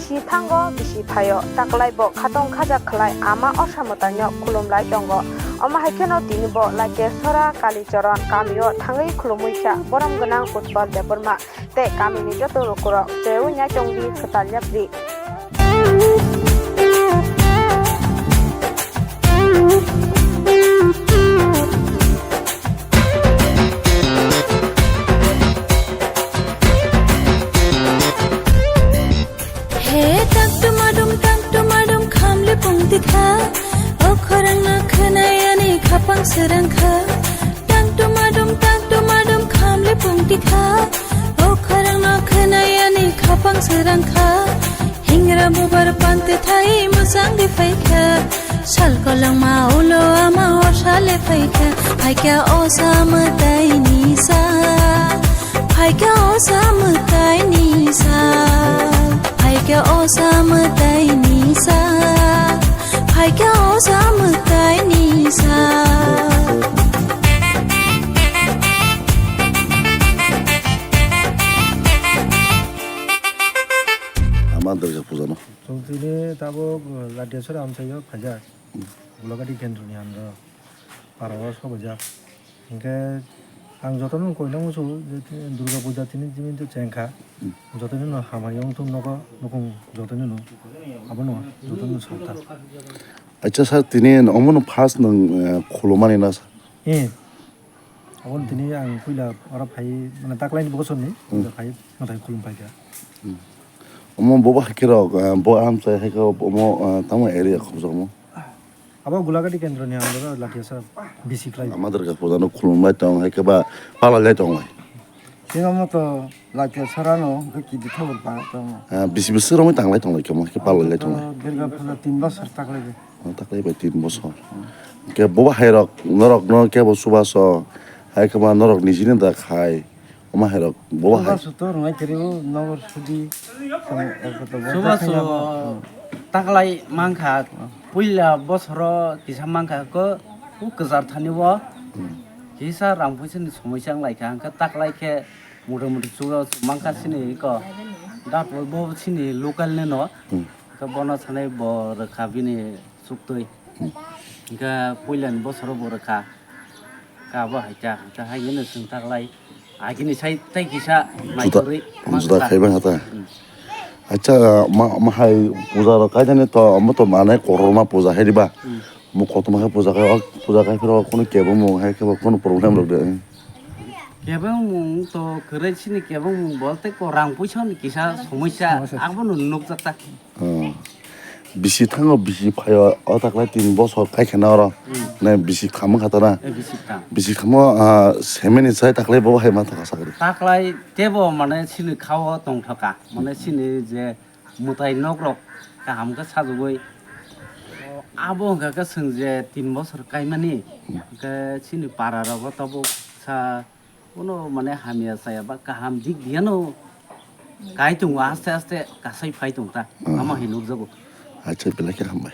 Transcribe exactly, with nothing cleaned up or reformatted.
Bisi thango, bisi phaio, taklai bo khatong khajak khlai ama osa mwtaino khulumlai tongo. Omo hai kheno tini bo Lakesora Kalichoron kamio thangwi khulumwi kha borom gwnang Utpal Debbarma tei kamini joto lukurok. Chewi nai tongdi kwtal yapri. He tang tumadum, tang tumadum, khamle pungti kha. O khorang no khwnai ani khapang srang kha. Tang tumadum, tang tumadum, khamle pungti kha. O khorang no khwnai ani khapang srang kha. Hingra bubar pante thai musang di phai kha. Sal kolong ma ulo ama osa le phai kha. Phai kha osa mwtai ni sa. Phai kha osa mwtai ni sa. Phai kha osa mwtai ni sa. Phai kha osa mwtai ni sa. Ama Durga puja no. Chwng tini tabuk Latia Sora amchaio phaijak. Gulagati kendroni andro parao sobaijak. Hinkhe ang jotono koinang musu je Durga puja tini jimito chengkha. Hmm. Jotono no hamari wngthung nogo nukung jotono no. Abono jotono salta. Acha sir, tini omono first nwng, eh, khulumani na sir? Eh. Aboni tini ang puila oro phai, mane, taklaini bosorni Hmm. puila phai, mwtai khulum phaikha. Hmm. Omo bobo haikhe rok, eh, bo amchai haikhe omo, eh, tamo area khobjakma? Abo Gulagati kendroni ang oro Latia Sora bisi khlai. Ama Durga puja no khulumlai tong, haikhe ba palailai tong lai. Singamo to Latia Sora no, hwnkhe kidi thobor pa tong. Ah, bisi bwswk romwi tanglai tong lai khe, omo khe palailai tong lai. To Durga puja tin bosor taklai de. Oh, taklai bai tin bosor. Hwnkhe bobo hai rok, norok no kebo chubaso, hai khe ba norok nijini da khai, omo hai rok bobo hai. Chubaso to rwnai kwrwi o, nogor sudi, tong, ekoto bo Chubaso takhai nabo. Taklai mankha, puila bosoro kisa mankha ko, u kwchar thani o. Hmm. Kisa rang puisa ni somosya wng lai kha, hwnkhe taklai khe Mota moti chugo mankha sini iko. Dapol bo sini local ni no. Hmm. Ka bono sanai bo rwkha bini suktwi. Hmm. Ka puilani bosoro bo rwkha. Ka bo hai kha, ka hai no swng taklai. Agini sai tai kisa mai Juda, kwrwi juda mankha. Khai bang hata. Hmm. Acha, ma, ma hai puja rok kaijani to, omo to manai kororma puja hai diba. Hmm. Mo kotorma khe puja khai, o puja khai phiro kono kebo mo hai khe bo kono problem rok de. Kebengmung to kwrwi sini kebengmung bolte ko rang puisa ni kisa somosya. Somosya. Abono nukjak ta. Oh. Bisi thango bisi phaio o taklai tin bosor kai khena oro. Hmm. Ne bisi khamung kha ta na. Eh, bisi thang. Bisi khamo, ah, semeni sai taklai bo hai ma thaka sakri. Taklai tebo mane sini khao tong thaka. Mane sini je mwtai nok rok kaham khe sajagwi. Abo hwnkha khe chwng je tin bosor kaimani, hwnkhe chini para rogo tabuk sa kuno mane hamya chaya ba kaham dik diya no kai tongo, aste aste kasai phai tong ta. Hmm. Ama hai nukjago. Acha, belai khe hambai.